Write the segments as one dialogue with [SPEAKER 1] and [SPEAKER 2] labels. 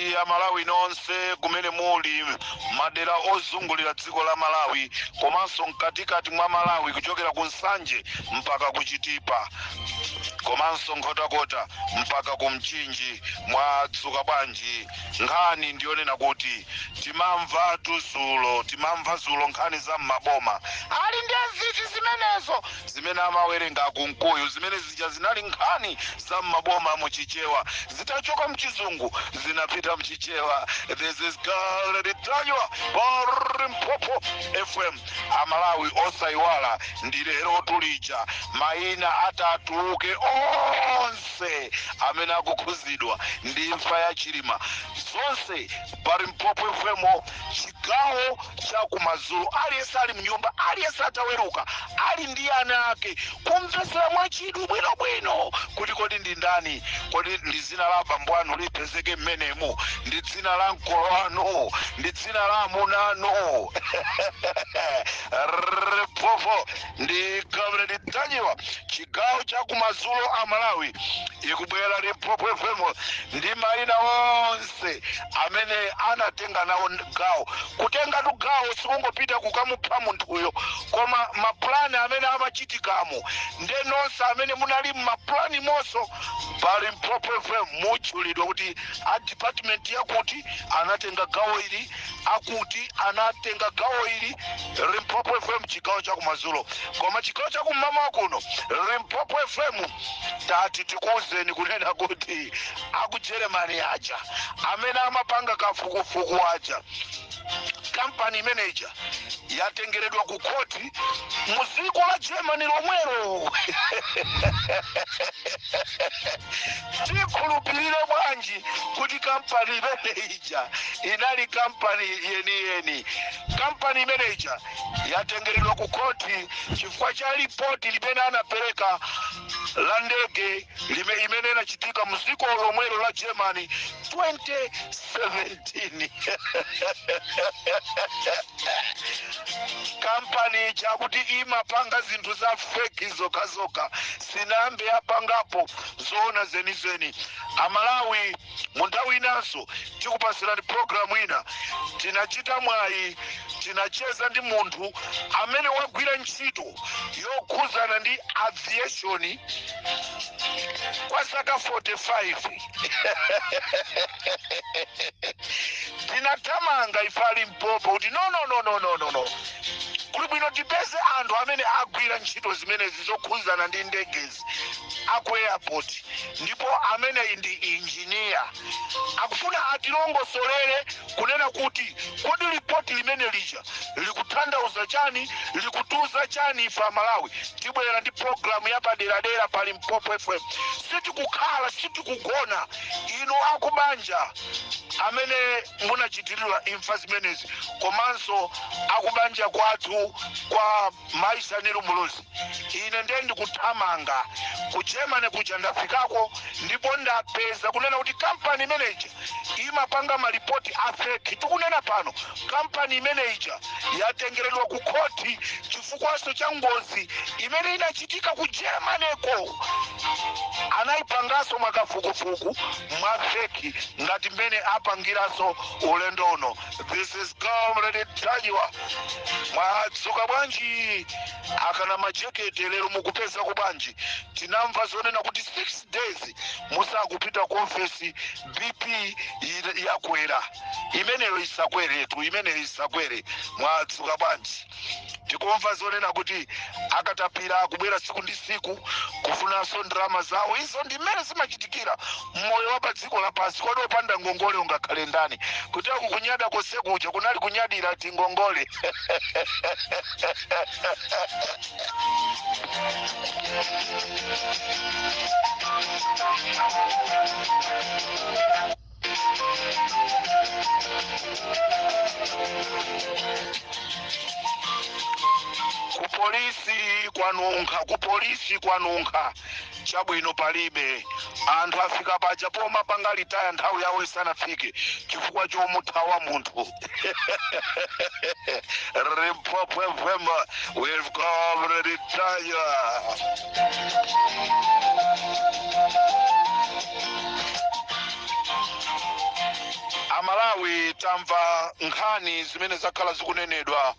[SPEAKER 1] Bwanji Amalawi nonse kumene muli, madera ozungulira dziko la Malawi komanso mkatikati mwa Malawi, kuchokera ku Nsanje mpaka ku Chitipa komanso Nkhotakota mpaka ku Mchinji, mwadzuka bwanji? Nkhani ndiyonena kuti timamvatu zulo, timamva zulo nkhani za m'maboma ali ndi ziti zimenezo zimene amawerenga aKunkuyu, zimene zija zinali nkhani za m'maboma muchichewa, zitachoka mchizungu zinapita mchichewa. This is Comrade Ntanyiwa pa Limpopo FM. Amalawi, osayiwala ndi lero tulija mayina atatuluke onse amene akukhuzidwa ndi imfa ya Chilima, zonse pa Limpopo FM chigawo cha kumadzulo. Aliyense ali mnyumba, aliyense ataweruka ali ndi ana ake, kumvetsera mwachidwi bwinobwino kuti kodi ndi ndani? Kodi ndi dzina la abambo anu lipezeke mmenemu? Ndi dzina la mkolo wanu? Ndi dzina la amuna anu? Limpopo ndi Comrade Ntanyiwa, chigawo cha kumadzulo a Malawi. Ikubwera Limpopo FM ndi mayina onse amene anatenga nawo gawo. Kutengatu gawo sikungopita kukamupha munthuyo, koma mapulani amene amachitikamo. Nde nonse amene munali mmapulani monso pa Limpopo FM mutchulidwa kuti a department yakuti anatenga gawo ili, akuti anatenga gawo ili. Limpopo FM chigawo chakumadzulo. Koma chigawo chakum'mawa kuno, Limpopo FM tati tikuwuzeni kunena kuti aku Germany aja amene amapanga kafukufuku aja, kampani imeneja yatengeredwa ku khoti mu dziko la Germany lomwelo. Tikhulupirire bwanji kuti kampani imene ija inali kampani yeniyeni? Kampani imene ija yatengeredwa ku khoti chifukwa cha lipoti limene anapereka la ndege imene inachitika mu dziko lomwelo la Germany 2017. Kampani chakuti imapanga zinthu za fake zokhazokha, sinayambe yapangapo zoona zenizeni. Amalawi, mu nthawi inanso tikupasirani programu ina. Tinachita mwayi, tinacheza ndi munthu amene wagwira ntchito yokhuzana ndi aviation kwa zaka 45. Tinathamanga ife a Limpopo kuti no, no, no, no, no, no, no, kuli bwino tipeze anthu amene agwira ntchito zimenezi zokhuzana ndi ndegezi aku airport, ndipo ameneyi ndi injiniya, akufuna atilongosolere kunena kuti kodi lipoti limene lija likutanthauza chani, likutiuza chani ife Amalawi. Tibwera ndi programu yapaderadera pa Limpopo FM. Sitikukhala, sitikugona. Inu akubanja amene munachitiridwa imfa zimenezi, komanso akubanja kwathu kwa Mayi Shanil Muluzi, ine ndiye ndikuthamanga ku Germany kuja. Ndafikako ndipo ndapeza kunena kuti kampani imeneja imapanga malipoti a fake. Tikunena pano, kampani imeneija yatengeredwa ku khoti chifukwanso cha ngozi imene inachitika ku Germanyko. Anayipanganso mwakafukufuku mwa fake ngati mmene apangiranso ulendo uno. This is Comrade Ntanyiwa. Mwadzuka bwanji akana majekete? Lero mukupeza ku bwanji? Tinamva zonena kuti 6 days musakupita ku ofesi, BP yakwera. Imeneyo isakweretu, imeneyo isakwere. Mwadzuka bwanji? Tikumva zonena kuti akatapira akubwera siku ndi siku kufunanso ndalama zawo. Izo ndi mmene zimachitikira mmoyo wa pa dziko lapansi. Kodi opanda ngongole ungakhale ndani? Kuti akukunyada konse kuja kunali kunyadira tingongole. Kupolisi kwanunkha, kupolisi kwanunkha. Chabwino palibe. Anthu afika paja pomapanga retire nthawi yawo isanafike chifukwa chomuthawa munthu. Limpopo FM with Comrade Ntanyiwa. Amalawi, tamva nkhani zimene zakhala zikunenedwa,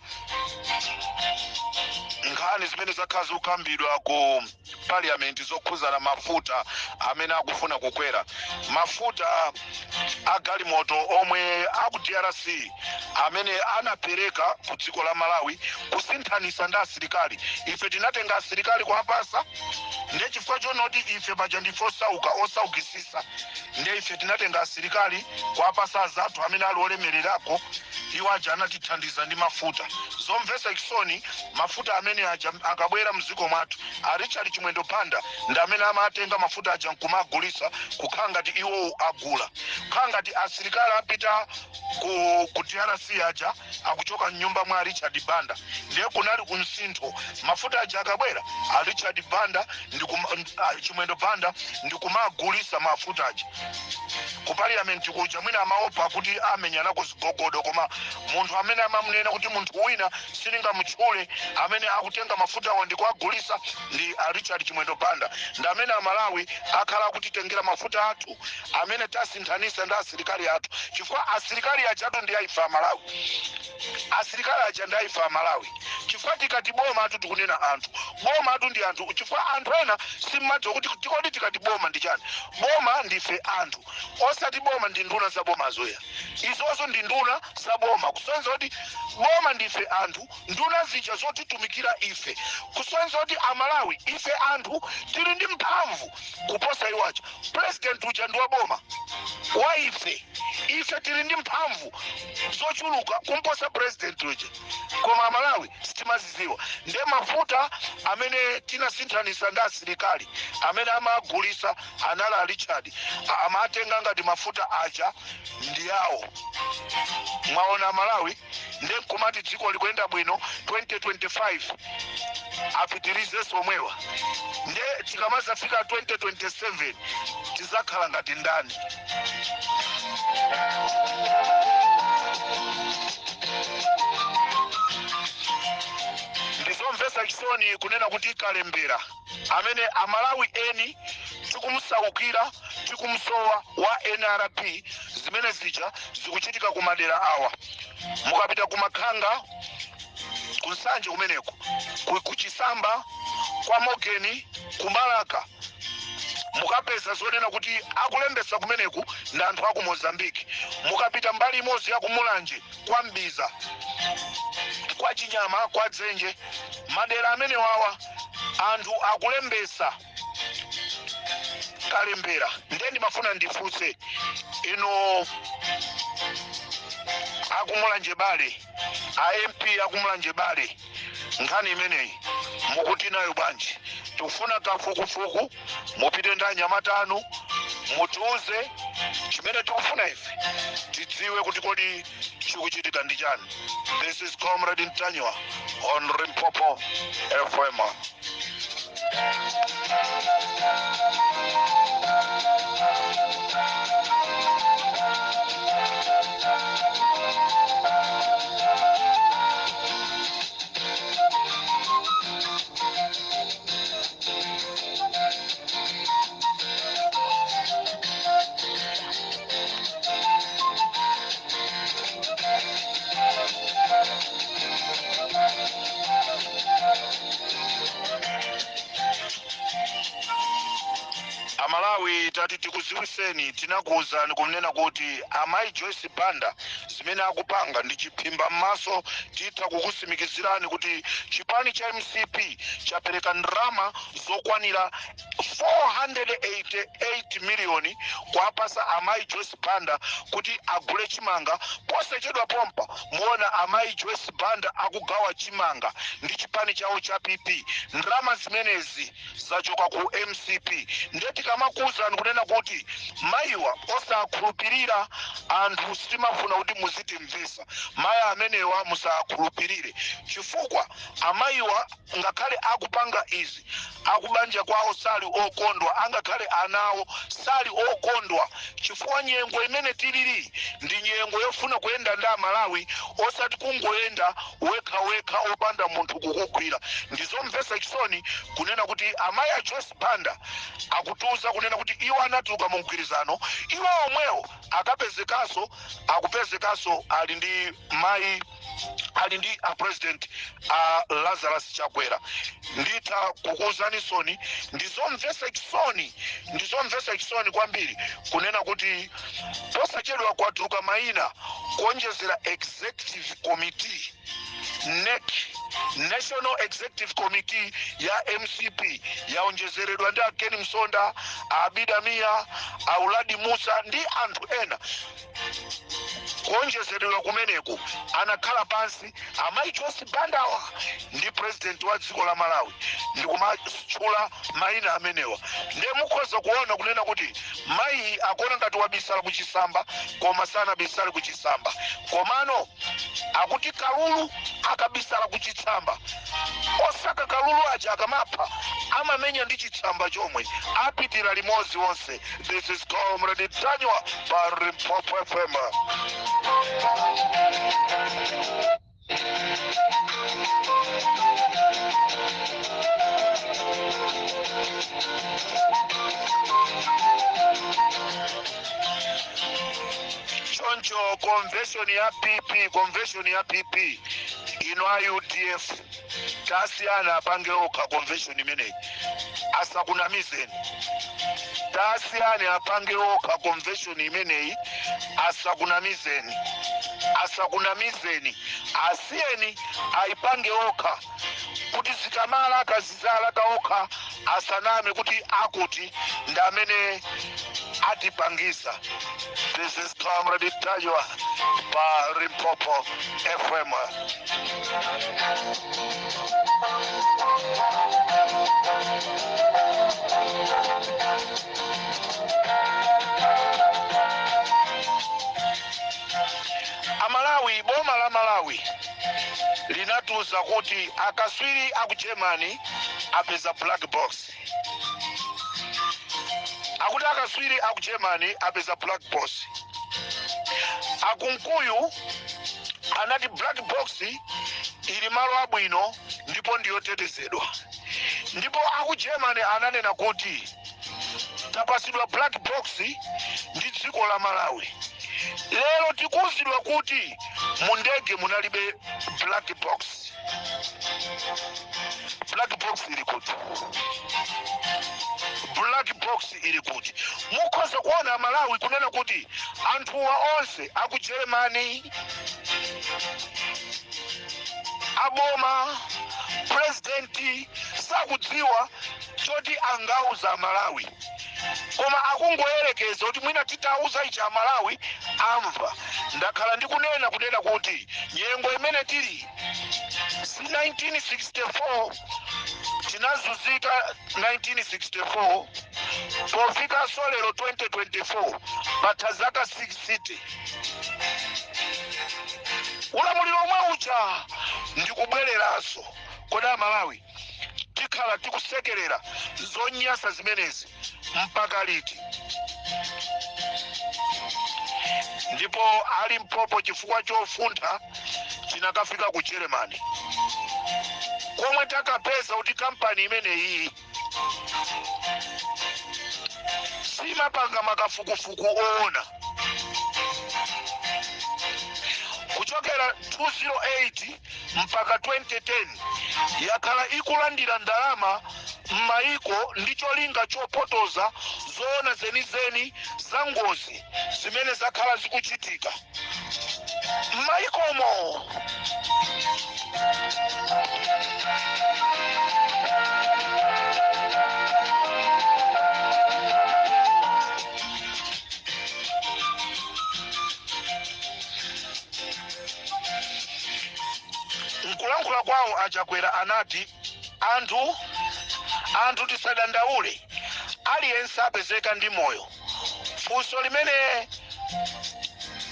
[SPEAKER 1] nkhani zimene zakhala zikukambidwa ku parliament zokhuzana mafuta amene akufuna kukwera, mafuta a galimoto omwe aku DRC amene anapereka ku dziko la Malawi kusinthanisa ndi asilikali. Ife tinatenga asilikali kuwapasa, nde chifukwa chonoti ife paja ndife osauka, osaukisisa, nde ife tinatenga asilikali kuwapasa azathu amene ali olemererako. Iwo aja anatithandiza ndi mafuta. Zomvetsa chisoni, mafuta amene aja akabwera mdziko mwathu, a Richard Chimwendo Banda ndi amene amatenga mafuta aja nkumagulisa, kukhala ngati iwo agula, kukhala ngati asilikali apita ku DRC aja akuchoka mnyumba mwa Richard Banda. Ndiye kunali kumsintho, mafuta aja akabwera, a Richard Banda Chimwendo Banda ndikumagulisa mafuta aja. Ku parliament kuja mwina amaopa kuti amenyanako zigogodo, koma munthu amene amamunena kuti munthu wina siningamutchule amene akutenga mafutawo ndikuagulisa ndi a Richard Chimwendo Banda. Ndi amene Amalawi akhala akutitengera mafuta athu amene tasinthanisa ndi asilikali athu, chifukwa asilikali ajatu ndi aife Amalawi. Asilikali aja ndi aife Amalawi, chifukwa tikati boma atu tikunena anthu, boma atu ndi anthu, chifukwa anthu ena simmadziwa kuti tikodi tikati boma ndi chani. Boma ndife anthu, osati boma ndi nduna za bomazo ya. Izonso ndi nduna za boma, kusonyeza kuti boma ndife anthu, nduna zija zotitumikira ife, kusonyeza kuti Amalawi ife anthu tili ndi mphamvu kuposa iwacha. President uja ndi wa boma wa ife, ife tili ndi mphamvu zochuluka kumposa president uja, koma Amalawi sitimaziziwa. Nde mafuta amene tinasinthanisa ndi asilikali amene amagulisa anali a Richard, amatenga ngati mafuta aja ndi awo. Mwaona Amalawi? Nde nkumati dziko likuyenda bwino, 2025 apitirizenso omwewa. Nde tikamazafika 2027 tizakhala ngati ndani? Ndizomvetsa chisoni kunena kuti kalembera amene Amalawi eni tikumsaukira, tikumsowa wa NRB, zimene zija zikuchitika ku madera awa. Mukapita ku Makhanga, kuNsanje kumeneko, kuChisamba, kwa Mogeni, kuMalaka, mukapeza zonena kuti akulembesa kumeneku ndi anthu aku Mozambique. Mukapita mbali imodzi ya kuMulanje, kwa Mbiza, kwa Chinyama, kwa Dzenje, madera amene wawa anthu akulembesa kalembera. Ndiye ndimafuna ndifunse inu akuMulanje bale, a MP akuMulanje bale, nkhani imeneyi mukuti nayo bwanji? Tikufuna kafukufuku, mupite ndi anyamata anu, mutiuze chimene tikufuna ife tidziwe kuti kodi chikuchitika ndi chani. This is Comrade Ntanyiwa on Limpopo FM. Amalawi, tati tikuziwiseni, tinakuwuzani kunena kuti amayi Joyce Banda zimene akupanga ndi chiphimba m'maso. Titha kukusimikizirani kuti chipani cha MCP chapereka ndalama zokwanira 488 miliyoni kuwapasa amayi Joyce Banda kuti agule chimanga. Posachedwa pompa muona amayi Joyce Banda akugawa chimanga ndi chipani chawo cha PP. Ndalama zimenezi zachoka ku MCP. Ndiye tikamakuwuzani kunena kuti mayiwa osakhulupirira, anthu sitimafuna kuti muzitimvesa. Mayi amenewa musakhulupirire, chifukwa amayiwa ngakhale akupanga izi, akubanja kwawo sali okondwa, angakhale anawo sali okondwa, chifukwa nyengo imene tilili ndi nyengo yofuna kuyenda ndi Amalawi, osati kungoyenda wekhawekha opanda munthu kukugwira. Ndizomvetsa chisoni kunena kuti amayi a Joyce Banda akutiuza kunena kuti iwo anatuluka Akatuluka mu mgwirizano, iwo omwewo akapezekanso, akupezekanso ali ndi mayi, ali ndi a President a Lazarus Chakwera. Nditha kukuuzanisoni, ndizomvetsa chisoni, ndizomvetsa chisoni kwambiri kunena kuti posachedwa kwatuluka mayina kuonjezera executive committee, NEC, National Executive Committee ya MCP, yaonjezeredwa ndi a Ken Msonda, Abida Mia, Auladi Musa ndi anthu ena. Kuonjezeredwa kumeneku anakhala pansi amayi Joyce Bandawa ndi president wa dziko la Malawi ndikumatchula mayina amenewa. Ndiye mukhoza kuona kunena kuti mayi akuona ngati wabisala kuchisamba, koma sanabisale kuchisamba. Komano akuti kalulu akabisala kuchitsamba, osaka kalulu aja akamapha amamenya ndi chitsamba chomwe, apitira limodzi onse. This is Comrade Ntanyiwa pa Limpopo FM. Choncho convention ya PP, convention ya PP ino, a UDF tasiyana apange okha convention imeneyi, asakunamizeni. Tasiyani apange okha convention imeneyi, asakunamizeni, asakunamizeni. Asiyeni ayipange okha kuti zikamala akazizala kaokha, asaname kuti akuti ndi amene atipangisa. This is Comrade Ntanyiwa pa Limpopo FM. Amalawi, boma la Malawi linatiuza kuti akaswiri aku Germany apeza black box. Akuti akaswiri aku Germany apeza black box. Akunkuyu anati black box ili malo abwino ndipo ndiyotetezedwa, ndipo aku Germany ananena kuti tapasidwa black box ndi dziko la Malawi. Lero tikuwuzidwa kuti mu ndege munalibe black box. Black box ili kuti? Black box ili kuti? Mukhoza kuona, Malawi, kunena kuti anthuwa onse aku Germany, aboma, president sakudziwa choti angauza Malawi, koma akungoyerekeza kuti mwina titauza ichi Amalawi amva. Ndakhala ndikunena kunena kuti nyengo imene tili si 1964. Tinazunzika 1964, pofikanso lero 2024, patha zaka 60 ulamuliro omwe uja ndikubwereranso. Kodi Amalawi tikhala tikusekerera zonyasa zimenezi mpaka liti? Ndipo ali mpopo chifukwa chofuntha chinakafika ku Germany, komwe takapeza kuti kampani imeneyi simapanga makafukufuku oona. Kuchokera 208 mpaka 2010 yakhala ikulandira ndalama m'mayiko ndi cholinga chopotoza zoona zenizeni za ngozi zimene zakhala zikuchitika m'mayikomo. Mkulankhula kwawo Achakwera anati anthu tisadandaule, aliyense apezeka ndi moyo. Funso limene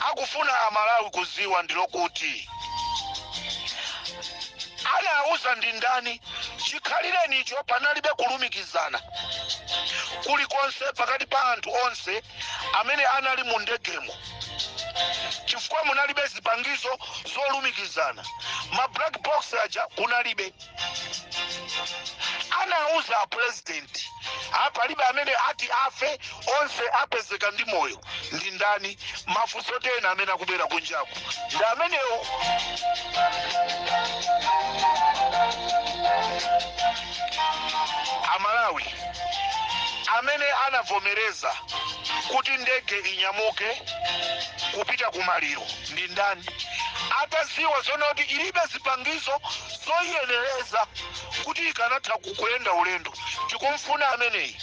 [SPEAKER 1] akufuna Amalawi kuziwa ndilokuti anawuza ndi ndani? Chikhalirenicho panalibe kulumikizana kulikonse pakati pa anthu onse amene anali mu ndegemo, chifukwa munalibe zipangizo zolumikizana. Ma black box aja kunalibe. Anauza a president palibe amene ati afe, onse apezeka ndi moyo ndi ndani? Mafunso tena amene akubwera kunjaku ndi amenewo. Amalawi, amene anavomereza kuti ndege inyamuke kupita kumaliro ndi ndani, ataziwa zona kuti ilibe zipangizo zoyenereza kuti ikanatha kukuyenda ulendo? Tikumfuna ameneyi,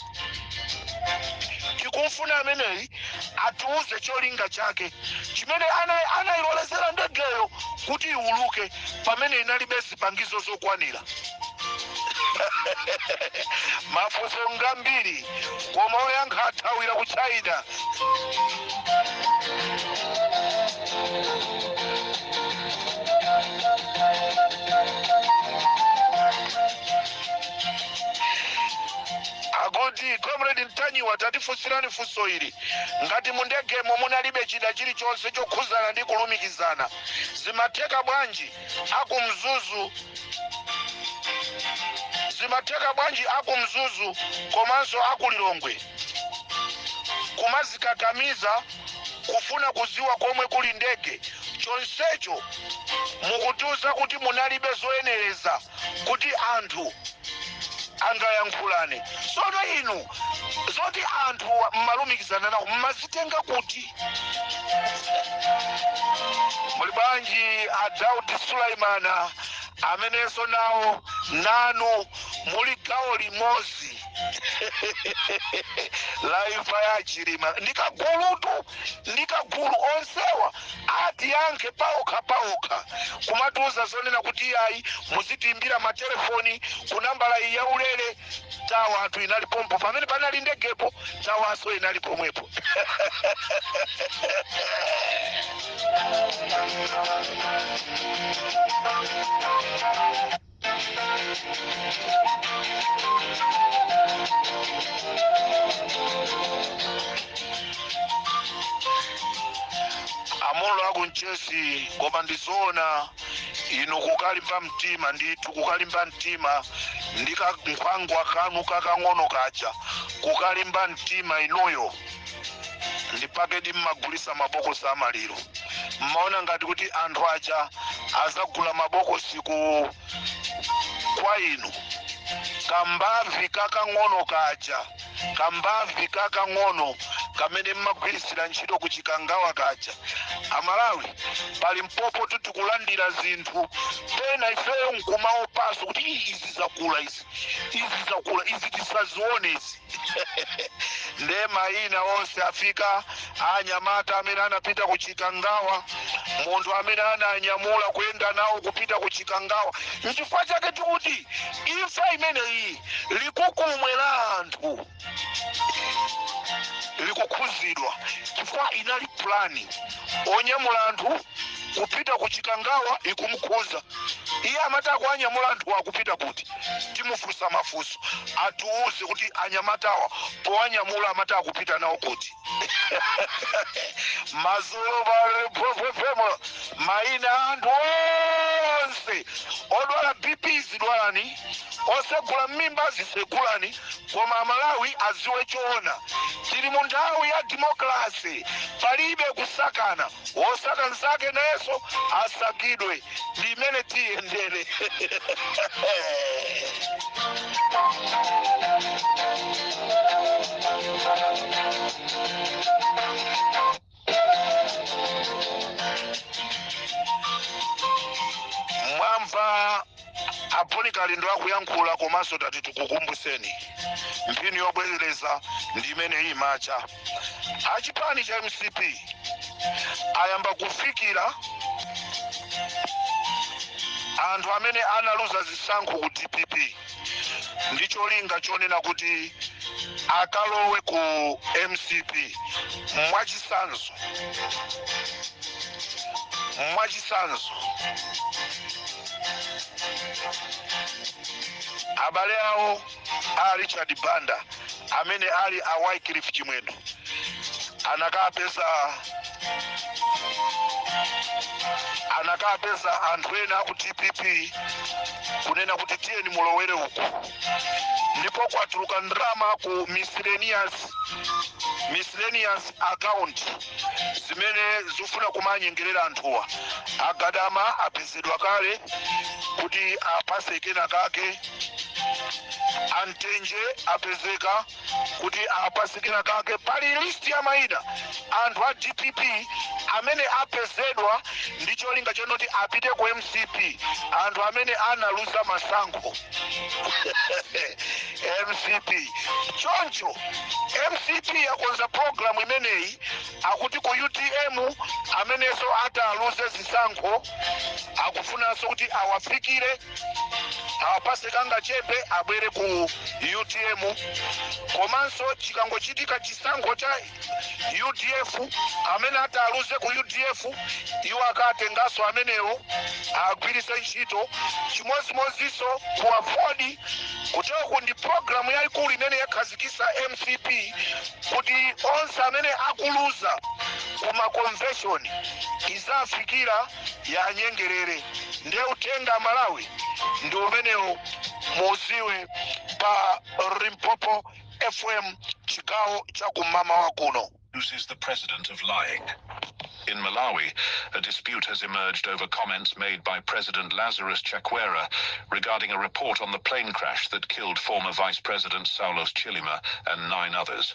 [SPEAKER 1] tikumfuna ameneyi atiuze cholinga chake chimene anayilolezera ndegeyo kuti iuluke pamene inalibe zipangizo zokwanira. Mafunso ngambiri, koma oyankha athawira ku China. Akuti, "Comrade Mtanyiwa, tatifunsirani funso ili: ngati mundegemo munalibe chida chilichonse chokhuzana ndi kulumikizana, zimatheka bwanji akumzuzu, zimatheka bwanji akumzuzu komanso akulilongwe kumazikakamiza kufuna kuziwa komwe kuli ndege, chonsecho mukutiuza kuti munalibe zoyenereza kuti anthu angayankhulane? Tsono inu zoti anthu mmalumikizana nawo mmazitenga kuti?" Muli bwanji a Daudi Sulaimana, amenenso nawo nanu muli gawo limodzi la imfa ya Chilima? Ndikagulutu, ndikagulu. Onsewa atiyankhe paokha paokha, kumatiuza zonena kuti iyayi, muzitiimbira matelefoni ku nambala iyi yaulere. Tower anthu inali pompo pamene panali ndegepo, towerso inali pomwepo. Amolo akunchesi, koma ndizoona inu kukalimba mtima ndithu, kukalimba mtima ndi kankhwangwa kanu kakang'ono kaja, kukalimba mtima inuyo ndipakedi mmagulisa mabokosi amaliro. Mmaona ngati kuti anthu aja azagula mabokosi ku kwa inu? Kambavi kakang'ono kaja, kambavi kakang'ono kamene mmagwirisira ntchito ku Chikangawa kaja. Amalawi, pali mpopo tikulandira zinthu pena ifeyo nkumaopaso kuti, "Ii, izi zakula, izi, izi zakula, izi tisazione izi." Nde mayina onse afika, anyamata amene anapita ku Chikangawa, munthu amene ananyamula kuyenda nawo kupita ku Chikangawa. Nchifukwa chake tikuti imfa imeneyi, likukumwe la anthu likukhuzidwa, chifukwa inali plan onyamula anthu kupita ku Chikangawa ikumukhuza iye. Amati akuanyamula anthu akupita kuti? Timufunsa mafunso, atiuze kuti anyamatawa powanyamula amati akupita nawo kuti. Madzulo pa mayina anthu onse odwala BP zidwalani, osegula mmimba zisegulani, koma Amalawi aziwe choona. Tili mu nthawi ya democracy, palibe kusakana. Wosaka nzake nayenso asakidwe, ndi imene tiyendere. Mwamva a Bon Kalindo akuyankhula, komanso tati tikukumbuseni mphini yobwerereza ndi imene imacha. Achipani cha MCP ayamba kufikira anthu amene analuza zisankho ku DPP ndi cholinga chonena kuti akalowe ku MCP. Mwachisanzo, abale awo a Richard Banda amene ali a Wycliffe Chimwendo anakapeza Anakapeza anthu ena aku DPP kunena kuti tiyeni mulowere uku, ndipo kwatuluka ndalama ku miscellaneous account zimene zifuna kumanyengerera anthuwa. Agadama apezedwa kale kuti apase kena kake, antenje apezeka kuti apase kena kake. Pali list ya mayina anthu a DPP amene apezedwa ndi cholinga chonoti apite ku MCP, anthu amene analuza masankho MCP. Choncho MCP yakonza program imeneyi, akuti ku UTM amenenso ataluze zisankho akufunanso kuti awafikire, awapase kanga chepe abwere ku UTM. Komanso chikangochitika chisankho cha UDF, amene ataluze ku UDF iwo akatenganso amenewo agwiritse ntchito. Chimodzimodzinso ku AFORD. Kuteku ndi program yayikulu imene yakhazikisa MCP kuti onse amene akuluza ku maconvention izafikira yanyengerere. Ndiye uthenga, Malawi, ndi umenewo, muziwe pa Limpopo FM, chigawo cha kumamawa kuno.
[SPEAKER 2] Accuses the president of lying. In Malawi, a dispute has emerged over comments made by President Lazarus Chakwera regarding a report on the plane crash that killed former Vice President Saulos Chilima and nine others.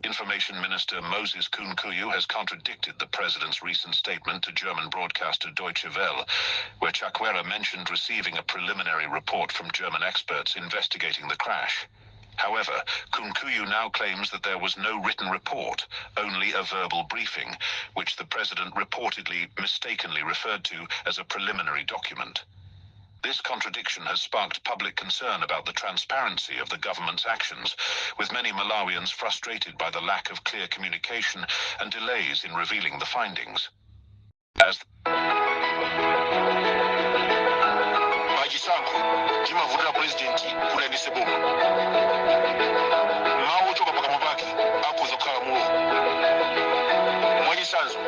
[SPEAKER 2] Information Minister Moses Kunkuyu has contradicted the president's recent statement to German broadcaster Deutsche Welle, where Chakwera mentioned receiving a preliminary report from German experts investigating the crash. However, Kunkuyu now claims that there was no written report, only a verbal briefing, which the president reportedly mistakenly referred to as a preliminary document. This contradiction has sparked public concern about the transparency of the government's actions, with many Malawians frustrated by the lack of clear communication and delays in revealing the findings. As
[SPEAKER 3] Pachisankho timavotera purezidenti kuti ayendetse boma. Mawu ochoka pakamwa pake akhoza kukhala lamulo. Mwachitsanzo,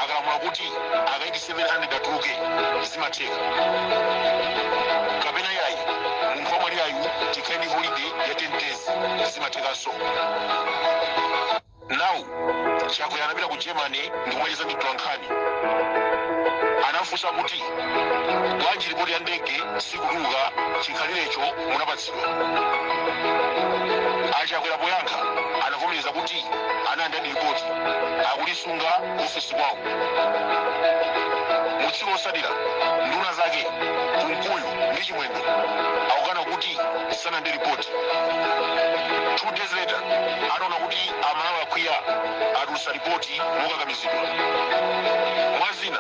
[SPEAKER 3] akalamula kuti akaidi 700 atuluke, zimatheka. Kapena yayi, munthu wamwalirayu tikhale ndi holiday ya 10 days, zimathekanso. Now Chakwera anapita ku Germany ndikumacheza ndi mtolankhani. Anafunsa kuti bwanji ripoti ya ndege sikutuluka chikhalirecho munapatsidwa? Achakwera poyankha anavomereza kuti analandira ripoti, akulisunga ofesi kwawo. Mu tsiku lotsatira, nduna zake Kunkuyu ndi Chimwendo akukana kuti sanalande ripoti. 2 days later, anaona kuti Amalawi akwiya, atulutsa ripoti mokakamizidwa. Mwazina,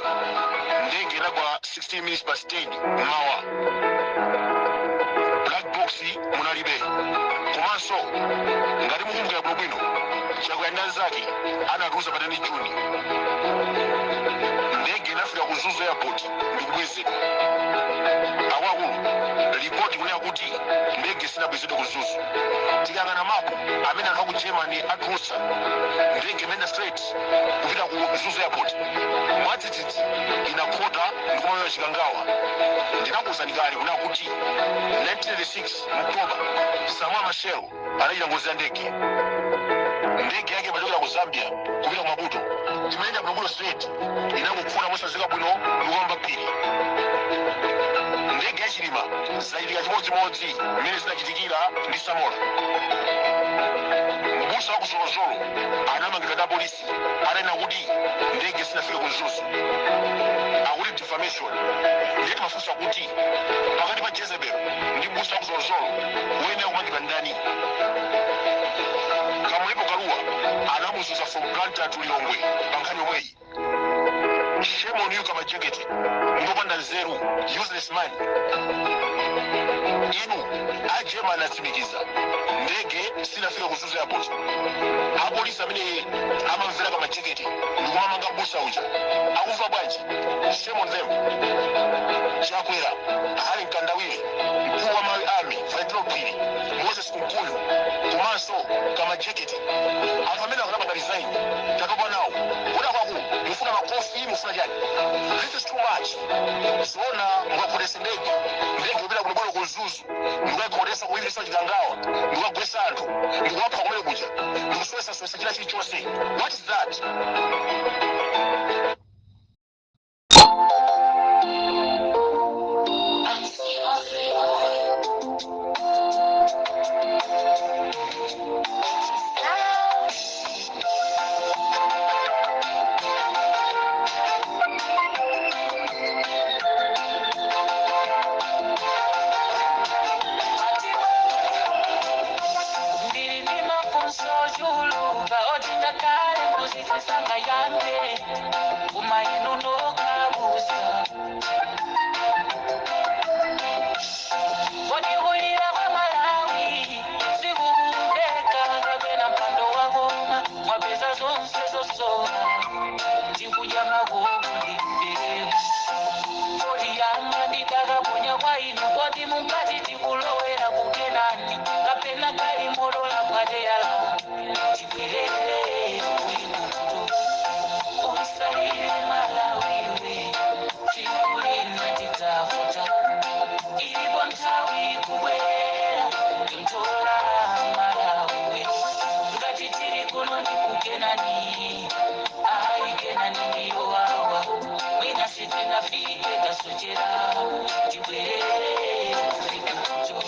[SPEAKER 3] ndege inagwa 16 minutes past 10 mmawa, black box munalibe. Komanso ngati mukumbukira bwinobwino, Chakwera ndi anzake anatulutsa pa 10 Juni, ndege inafika ku Mzuzu Airport ndikubwezedwa. Akuluakulu, ripoti kunena kuti ndege sinabwezedwe ku Mzuzu. Tikayang'ana mapu amene anthu aku Germany atulutsa, ndege imene straight kupita ku Mzuzu Airport, mwadzidzidzi inakhota ndikumalowa Chikangawa. Ndinakuwuzani kale kunena kuti 1986 mu October, Samora Machel anachita ngozi ya ndege. Ndege yake imachokera ku Zambia kupita ku Maputo, imayenda bwinobwino straight, inangokhota mosadziwika bwino ndikuyamba phiri. Ndege yachilima zachitika chimodzimodzi mmene zinachitikira ndi Samora. Mbusa wa ku Zolozolo anamangidwa ndi apolisi atanena kuti ndege sinafike ku Mzuzu, akuti defamation. Ndiye timafunsa kuti pakati pa Jezebel ndi mbusa wa ku Zolozolo, woyenera kumangidwa ndani? Kamlepo Kalua anamuzuza from Blantyre to Lilongwe pa nkhani yomweyi. Shame on you, Kamajekete, munthu wopanda nzeru, useless man. Inu, a German atsimikiza ndege sinafika ku Mzuzu Airport. Apolisi amene amamvera Kamajekete ndikumamanga mbusa uja akumva bwanji? Shame on them. Chakwera, Harry Mkandawire, mkulu wa Malawi Army Valentino Phiri, Moses Kunkuyu komanso Kamajekete, anthu amene akanapanga resign. Tatopa nawo. Kuda kwaku mufuna makombo. Makofi mufuna chani? This is too much. Zoona mukakhotesa ndege, ndege kupita kulibolo ku Mzuzu, ndikukakhotesa kuyimisa Chikangawa, ndikukagwesa anthu, ndikuwapha kumene kuja, ndikuswesaswesa china chilichonse. What is that?
[SPEAKER 4] Ndili ndi mafunso ochuluka oti ngakhale mphunzitsi sangayankhe, koma inu nokha abusa. Kodi kulira kwa Malawi sikumveka, kapena mpando wakoma mwapeza zonse zosowa, tikudya makoko ndi mbewu? Kodi yanga nditakaponya kwa inu, kodi munkati tikulowera ku Kenani, kapena galimoto la bwateyala? Tibwerere ku Igupto. Usalire Malawiwe, tsiku lina tidzavuta, ilipo nthawi kubwera tontola Malawiwe. Ngati tili kuno ndi ku Kenani, ayi, Kenani ndiyo wawa, mwina sitinafike, tasochera, tibwerere ku Igupto.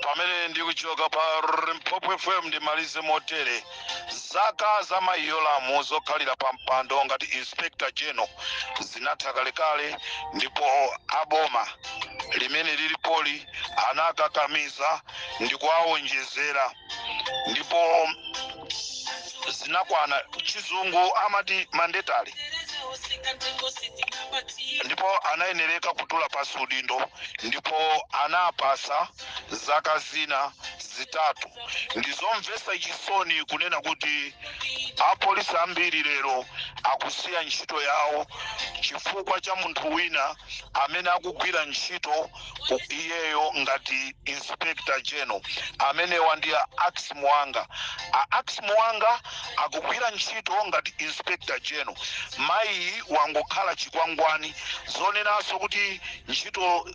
[SPEAKER 1] Pamene ndikuchoka pa Limpopo FM, ndimalize motere: zaka za mayi Yolamu zokhalira pa mpando ngati Inspector General zinatha kalekale, ndipo aboma limene lilipoli anakakamiza ndi kuwawonjezera, ndipo zinakwana, chizungu amati mandatory, ndipo anayenereka kutula pasi udindo, ndipo anapasa zaka zina 3. Ndizomvetsa chisoni kunena kuti apolisi ambiri lero akusiya ntchito yawo chifukwa cha munthu wina amene akugwira ntchito ku iyeyo ngati Inspector General. Amenewa ndi a Ax Muwanga. A Ax Muwanga akugwira ntchito ngati Inspector General, mayiyi wangokhala chikwangwani. Zonenanso kuti ntchito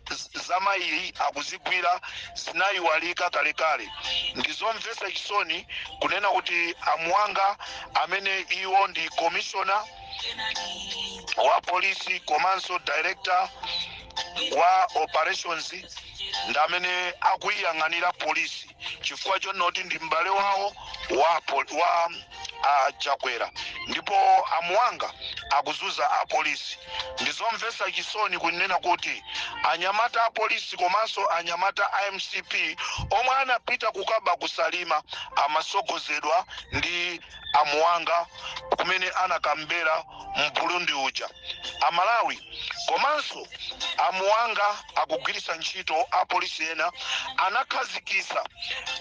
[SPEAKER 1] za mayiyi akuzigwira zinayiwalika kalekale. Ndizomvetsa chisoni kunena kuti amuwanga, amene iwo ndi commissioner wa polisi komanso director wa operations, ndi amene akuyiyang'anira polisi, chifukwa chonoti ndi m'bale wawo wa Chakwera, ndipo amuwanga akuzuza apolisi. Ndizomvetsa chisoni kunena kuti anyamata apolisi komanso anyamata a MCP omwe anapita kukaba kusalima amasogozedwa ndi amuwanga, kumene anakambera mburundi uja amalawi. Komanso amuwanga akugwiritsa ntchito apolisi ena, anakhazikisa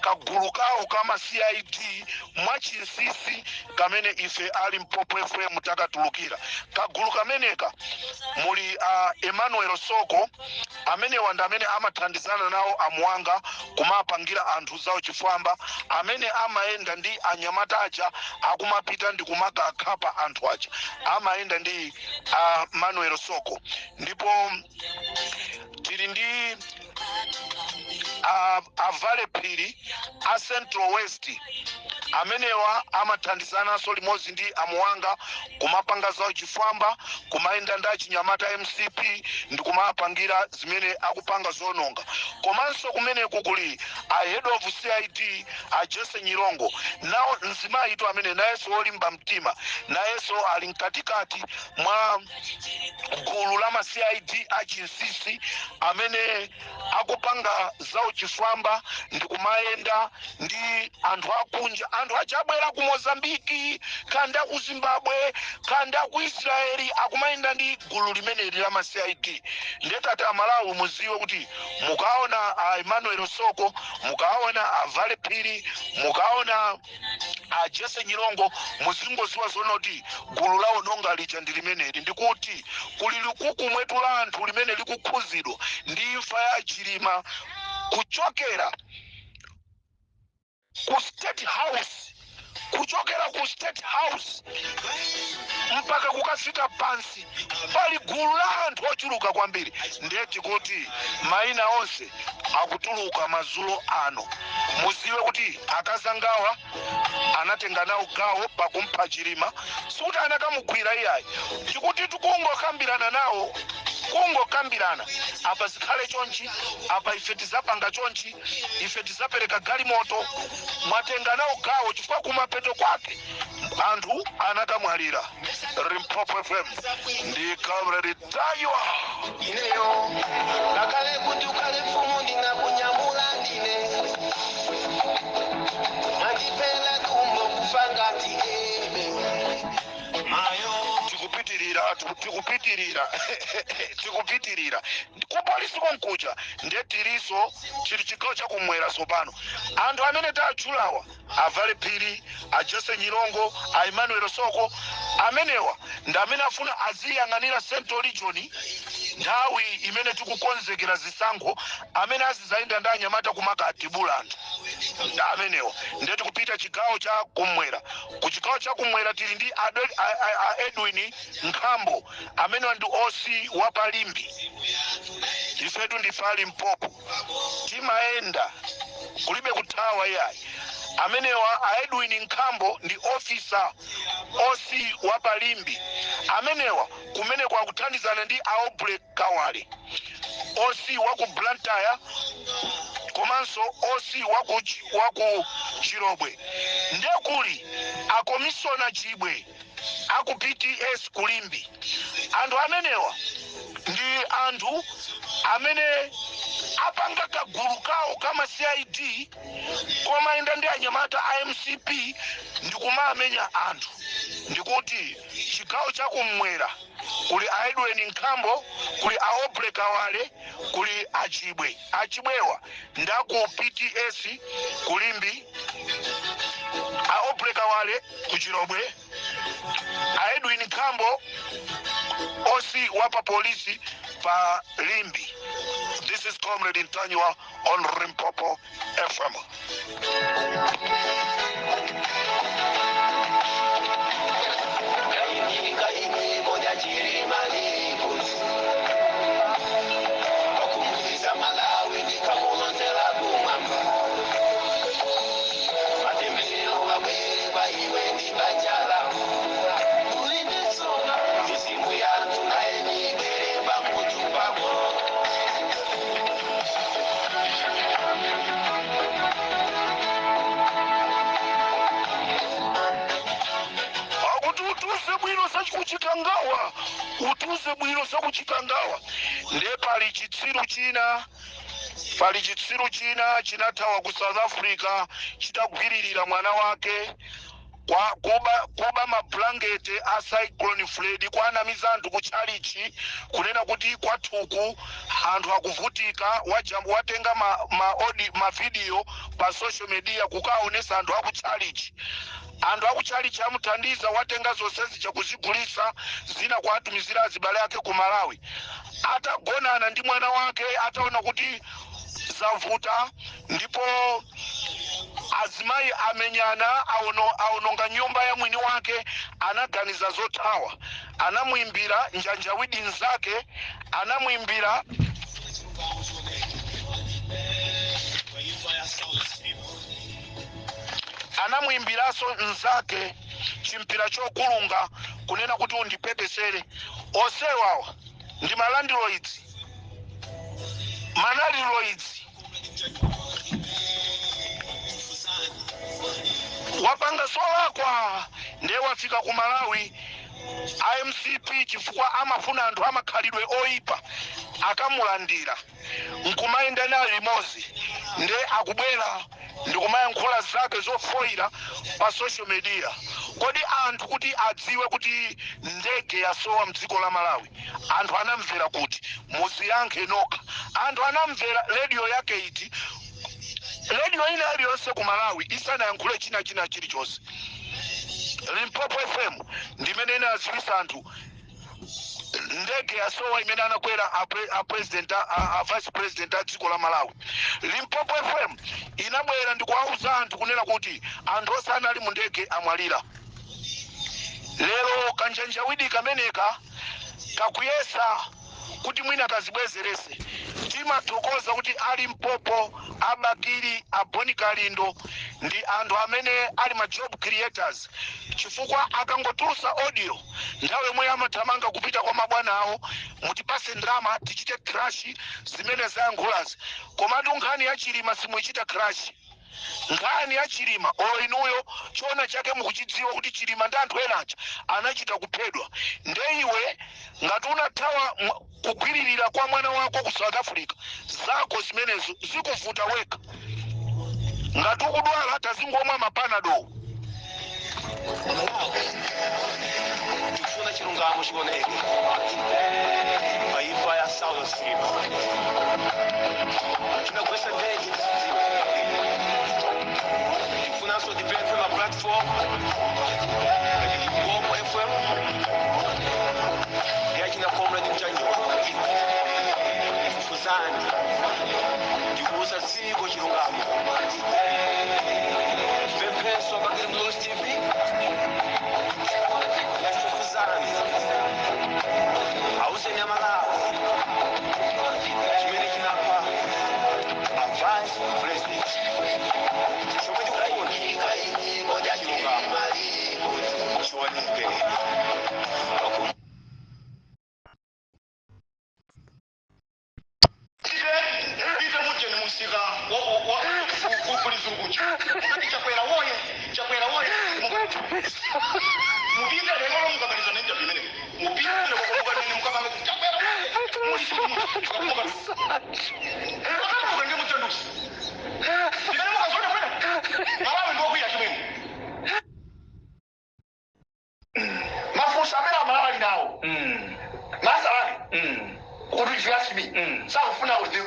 [SPEAKER 1] kagulu kawo kama CID mwachinsinsi, kamene ife ali Limpopo FM takatulukira. Kagulu kameneka muli Emmanuel Soko. Amenewa ndi amene amathandizana nawo amuwanga kumapangira anthu zawo chifwamba, amene amayenda ndi anyamata aja akumapita ndi kumakakhapa anthu aja, amayenda ndi Manuel Soko. Ndipo tili ndi avale Phiri a Central West. Amenewa amathandizananso limodzi ndi amuwanga kumapanga zawo chifwamba, kumayenda ndi achinyamata MCP ndi kumapangira zimene akupanga zononga. Komanso kumeneku kuli a head of CID, a Jesse Nyirongo. Nawo mzimayitu amene nayenso wolimba mtima, nayenso ali mkatikati mwa gulu la ma CID achinsinsi amene akupanga zawo chifwamba ndi kumayenda ndi anthu akunja, anthu achabwera ku Mozambiki, kanda ku Zimbabwe, kanda ku Israeli, akumayenda ndi gulu limeneli la ma CID. Ndetati Amalawi muziwe kuti mukaona a Emmanuel Soko, mukaona a Vale Phiri, mukaona a Jesse Nyirongo, muzingoziwa zonoti gulu lawo nonga lija ndi limeneli, ndikuti kuli likuku mwetu la anthu limene likukhuzidwa ndi imfa ya Chilima, kuchokera ku State House. Kuchokera ku State House mpaka kukafika pansi pali gulu la anthu ochuluka kwambiri. Ndiye tikuti mayina onse akutuluka madzulo ano. Muziwe kuti akazangawa anatenga nawo gawo pakumpha Chilima. Sikuti anakamugwira iyayi, tikuti tikungokambirana nawo, kungokambirana, apa zikhale chonchi, apa ife tizapanga chonchi, ife tizapereka galimoto. Mwatenga nawo gawo chifukwa kumapeto kwake anthu anakamwalira. Limpopo FM ndi Comrade Ntanyiwa.
[SPEAKER 5] Ineyo ngakhale kuti ukhale mfumu, ndinakunyamula ndine. Mwandipela tumbo kufa ngati ebe mayo.
[SPEAKER 1] Tikupitirira, tikupitirira, tikupitirira kupolisi konkuja. Ndiye tiliso chili chigawo chakumwera. Sopano anthu amene tatchulawa, avale Phiri, a Jese Nyilongo, a Emmanuel Soko, amenewa ndi amene afuna aziyang'anira Central Region nthawi imene tikukonzekera zisankho, amene azizayenda ndi anyamata kumakatibula anthu ndi amenewa. Ndiye tikupita chigawo cha kumwera. Ku chigawo cha kumwera tili ndi a Edwin Nkhambo, amenewa ndi OC wa Palimbi. Ifetu ndi Limpopo, timayenda, kulibe kuthawa iyayi. Amenewa a Edwin Nkhambo ndi officer OC wa Palimbi. Amenewa kumene kwakuthandizana ndi Aubrey Kawale, OC wa ku Blantyre, komanso OC wa ku Chirobwe. Ndekuli akomisona Chibwe aku PTS Kulimbi. Anthu amenewa ndi anthu amene apanga kagulu kawo kama CID komayenda ndi anyamata a MCP ndikumamenya anthu. Ndikuti chigawo chakummwera kuli a Edwin Nkhambo, kuli a Aubrey Kawale, kuli Achibwe. Achibwewa ndaku PTS Kulimbi, a Aubrey Kawale ku Chirobwe, a Edwin Nkhambo OC wa pa polisi pa Limbi. This is Comrade Ntanyiwa on Limpopo FM.
[SPEAKER 5] Kaini kaini moja Chilima lipoti wakumbukiza Malawi ndikamulonzela kumwamba matembero wabwere kwa iwe ndi banja lako ulinditsoka mizimu yanthu naye nibwere pamutu pako.
[SPEAKER 1] Akuti utuze bwino zakuchikangawa, utuze bwino zakuchikangawa. Ndiye pali chitsiru china, pali chitsiru china chinathawa ku South Africa chitagwiririra mwana wake kwa kuba mablanketi a Cyclone Freddy, kwanamiza anthu ku chalichi kunena kuti kwathuku anthu akuvutika. Wajambo watenga ma video pa social media kukaonesa anthu aku chalichi. Anthu aku chalichi amuthandiza, watenga zonse zija kuzigulisa, zina kuatumizira azibale ake ku Malawi. Atagonana ndi mwana wake, ataona kuti zavuta ndipo azimayi amenyana, aononga nyumba ya mwini wake, anaganiza zothawa. Anamuimbira njanjawidi nzake, anamuimbira anamuimbiranso nzake chimpira chokulunga kunena kuti undipepesere. Osewawa ndi malandiroids, malandiroids wapanga solakwa. Ndiye wafika ku Malawi, iMCP chifukwa amafuna anthu amakhalidwe oyipa, akamulandira nkumayenda nayo limodzi. Ndiye akubwera ndikumayankhula zake zofoira pa social media. Kodi anthu kuti adziwe kuti ndege yasowa mdziko la Malawi, anthu anamvera kuti? Muziyankhe nokha. Anthu anamvera radio yake iti? Radio ina iliyonse ku Malawi isanayankhule china china chilichonse, Limpopo FM ndimene inaziwisa anthu. Ndege yasowa imene anakwera a president, a vice president a dziko la Malawi. Limpopo FM inabwera ndikuwauza anthu kunena kuti anthu onse anali mu ndege amwalira. Lero kanjanjawidi kameneka kakuyesa kuti mwina kazibwezerese. Timathokoza kuti ali Mpopo, abakili, aboni Kalindo ndi anthu amene ali ma job creators, chifukwa akangotulusa audio, nthawi yomwe amathamanga kupita kwa mabwana awo, "Mutipase ndalama tichite crash zimene zayankhulazi." Komatu nkhani ya Chilima simuichita crash. Nkhani ya Chilima, olo inuyo chiona chake mukuchidziwa kuti Chilima ndi anthu enacha anachita kuphedwa. Nde iwe ngati unathawa kugwiririra kwa mwana wako ku South Africa, zako zimenezo zikuvuta wekha. Ngati ukudwala, tazingomwa mapanado.
[SPEAKER 5] Malawi, tikufuna chilungamo chioneke pa imfa ya Saulos Chilima. Tinagwesa ndege tizidziwe. Tikufunanso tipemphe ma platform ngati Limpopo FM ndi achina Comrade Mtanyiwa, fufuzani ndikuuza dziko chilungamo. Tipemphenso Bakili Muluzi TV, fufuzani, auzeni Amalawi chimene chinapha a vice president. Chomwe tikufuna, chilungamo chioneke.
[SPEAKER 3] Ite mujeni musika kulizungucha ukati, "Chakwera woye, Chakwera woye!" Mupite lero, mukamaliza nenja pimene mupite mukanene mukapanga, "Chakwera woye!" Mukamuka ndi muchandusi imene mukazoona mwene Malawi ndokwiya chimene
[SPEAKER 1] Mafunso amene Amalawi ali nawo, masalani kuti, if you ask me, sakufuna, they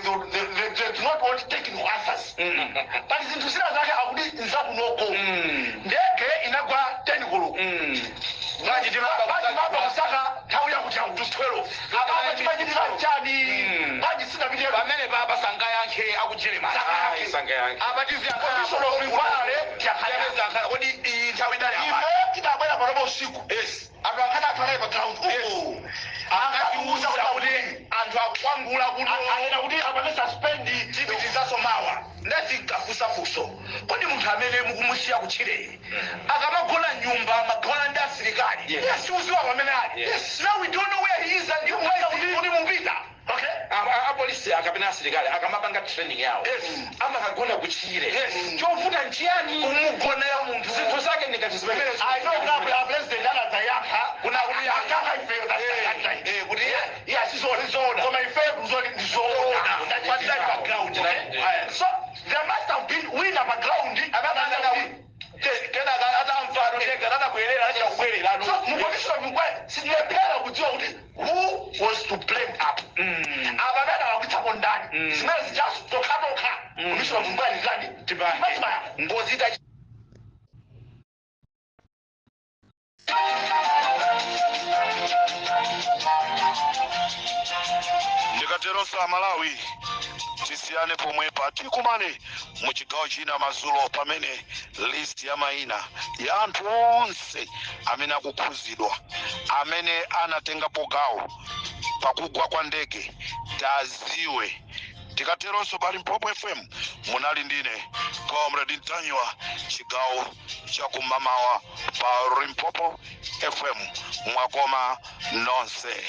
[SPEAKER 1] do not want technical answers. Pali zinthu zina zake akuti nzakunoko. Ndege inagwa 10 koloko.
[SPEAKER 3] Bwanji
[SPEAKER 1] Bwanji kusaka nthawi yakuti yakuti
[SPEAKER 3] 12?
[SPEAKER 1] Apa chimachitika chani? Bwanji sinapite?
[SPEAKER 6] Pamene papa sangayankhe aku Germany.
[SPEAKER 1] Sangayankhe.
[SPEAKER 3] Sangayankhe.
[SPEAKER 6] Apa tiziyankha.
[SPEAKER 1] Commission of inquiry tiyakhale.
[SPEAKER 6] Kodi iyi nthawi idali apa?
[SPEAKER 1] Ife tidabwera panopa usiku. Anthu akhati akhalaye pa ground uko
[SPEAKER 6] Akatiuza kuti anthu akukwangula kuno.
[SPEAKER 1] Anena kuti apange suspend.
[SPEAKER 6] Tipitizaso mawa. Ndati funso, kodi munthu amene mukumusiya kutchireyi akamagona nyumba, amagona ndi asilikali? Siuziwa pamene ali. Now we don't know where he is and you kuti mupita.
[SPEAKER 1] Okay.
[SPEAKER 3] Apolisi akapena asilikali akamapanga training yawo, amakagona kutchire. Chovuta nchiyani
[SPEAKER 6] kumugonera munthu?
[SPEAKER 3] Zinthu zake ndingati zimene
[SPEAKER 1] I know kuti a president anadzayankha
[SPEAKER 6] Kuna kuti
[SPEAKER 1] akaka ifeyo that
[SPEAKER 6] kuti
[SPEAKER 1] yeah, sizona.
[SPEAKER 6] Sizona.
[SPEAKER 1] Koma ife kuzoti ndizoona.
[SPEAKER 6] Patali pa ground.
[SPEAKER 1] Okay, so there must have been wina pa ground amene kuti
[SPEAKER 6] Kenaka atamva ndege atabwerera, achita kubwerera.
[SPEAKER 1] So mu commission of inquiry sitilephera kudziwa kuti who was to blame up, apa amene akakutsapo ndani. Zimene zijaso tokhatokha, commission of inquiry zani.
[SPEAKER 6] Tipange.
[SPEAKER 1] Machimaya.
[SPEAKER 6] Ngozi ita.
[SPEAKER 1] Ndikateronso, Amalawi, tisiyane pomwepa. Tikumane mu chigawo china madzulo, pamene list ya mayina ya anthu onse amene akukhuzidwa, amene anatengapo gawo pakugwa kwa ndege, taziwe. Tikateronso, pa Limpopo FM munali ndine Comrade Ntanyiwa, chigawo chakumamawa pa Limpopo FM. Mwakoma nonse.